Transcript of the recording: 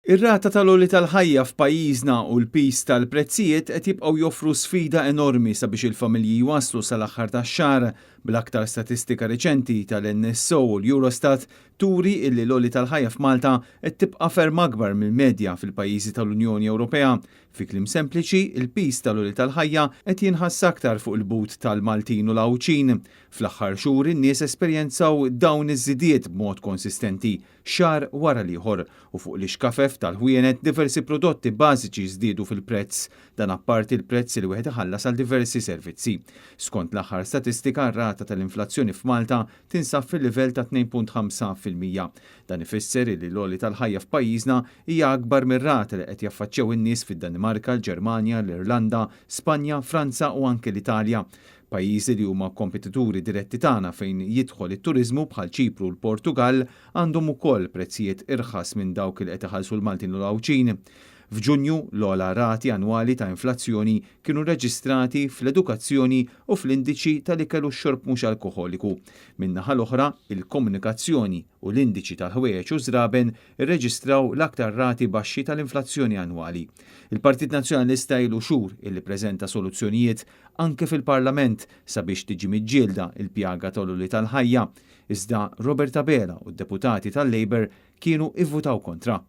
Ir-rata tal-għoli tal-ħajja f'pajjiżna u l-piż tal-prezzijiet qed jibqgħu joffru sfida enormi sabiex il-familji jwasslu sal-aħħar tax-xahar. Bl-aktar statistika reċenti tal-NSO u l-Eurostat turi illi l-għoli tal-ħajja f'Malta qed tibqa' ferm akbar mill-medja fil-pajjiżi tal-Unjoni Ewropea. Fi kliem sempliċi, il-piż tal-għoli tal-ħajja qed jinħass aktar fuq il-but tal-Maltin u l-Għawdxin. Fl-aħħar xhur in-nies esperjenzaw dawn iż-żidiet b'mod konsistenti, xahar wara l-ieħor, u fuq l-ixkafef tal-ħwienet diversi prodotti bażiċi żdiedu fil-prezz, dan apparti l-prezz li wieħed iħallas għal diversi servizzi. Skont l-aħħar statistika, r-rata tal-inflazzjoni f'Malta tinsab fil-livell ta' 2.5%. Dan ifisser li l-għoli tal-ħajja f'pajjiżna hija akbar mir-rata li qed jaffaċċjaw in-nies fid-Danimarka, l-Ġermanja, l-Irlanda, Spanja, Franza u anke l-Italja. Pajjiżi li huma kompetituri diretti tagħna fejn jidħol it-turiżmu bħal Ċipru u l-Portugall għandhom ukoll prezzijiet irħas minn dawk li qed iħallsu l-Maltin u l-Għawdxin. F'Ġunju, l-ogħla rati annwali ta' inflazzjoni kienu reġistrati fl-edukazzjoni u fl-indiċi tal-ikel u x-xorb mhux alkoħoliku. Min-naħa l-oħra, il-komunikazzjoni u l-indiċi tal-ħwejjeġ u żraben irreġistraw l-aktar rati baxxi tal-inflazzjoni annwali. Il-Partit Nazzjonalista ilu xhur illi preżenta soluzzjonijiet anke fil-Parlament sabiex tiġi miġġielda il-pjaga tal-għoli tal-ħajja. Iżda Robert Abela u d-deputati tal-Labour kienu ivvutaw kontra.